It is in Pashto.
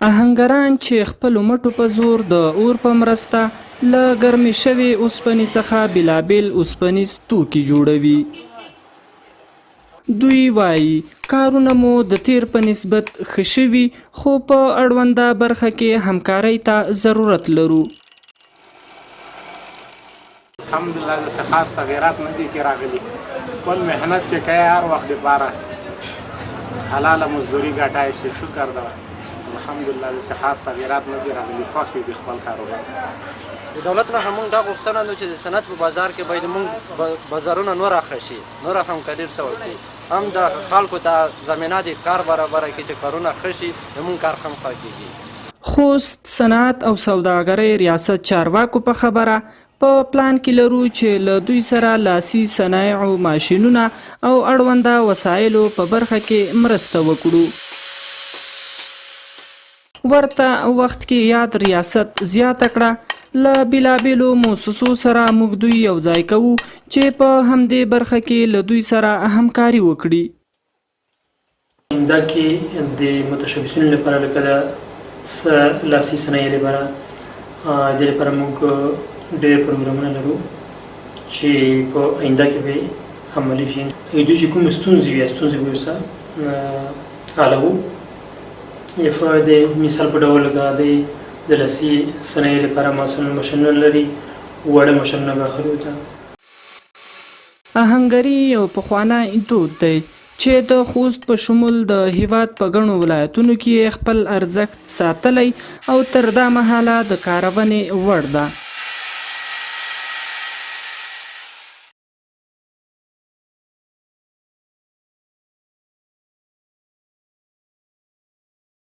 آهنګران چې خپلو مټو په زور د اور په مرسته له ګرمې شوې اوسپنې څخه بېلابېل اوسپنیز توکي جوړوي. دوی وايي، کارونه مو د تېر په نسبت ښه شوي، خو په اړونده برخه کې همکارۍ ته ضرورت لرو. الحمدلله داسې خاص تغیرات نه دي کې راغلي، خپل محنت چې کوي هر وخت دپاره حلاله مزدوري ګټای شي، شکر ده، الحمدلله داسې خاص تغیرات نه دي راغلي، خوښ یو د خپل کاروبار څخه. د دولت نه هم موږ دا غوښتنه لرو چې د صنعت په بازار کې باید موږ بازارونه نور ښه شي، نوره همکاري ورسره وکړي، هم د خلکو ته زمینه د کار برابره کړي چې کارونه ښه شي، زموږ کار هم ښه کېږي. خوست صنعت او سوداګرۍ ریاست چارواکو په خبره، په پلان کې لرو چې له دوی سره لاسي صنایعو ماشینونه او اړونده وسایلو په برخه کې مرسته وکړو. ورته وخت کې یاد ریاست زیاته کړه، له بېلابېلو موسسو سره موږ دوی یو ځای کوو چې په همدې برخه کې له دوی سره همکاري وکړي. آینده کې د متشبثینو لپاره لکه د لاسي صنایع لپاره د لپاره موږ ډېر پروګرامونه لرو چې په آینده کې به عملي شي. دوی چې کومې ستونزې وي، ستونزې به ورسره حلوو. د مثال په ډول لکه د لاسي صنایع لپاره مثلا ماشینونه لري، واړه ماشینونه به اخلو ورته. آهنګري یو پخوانی دود دی چې د خوست په شمول د هېواد په ګڼو ولایتونو کې یې خپل ارزښت ساتلی او تر دا مهاله د کارونې وړ ده.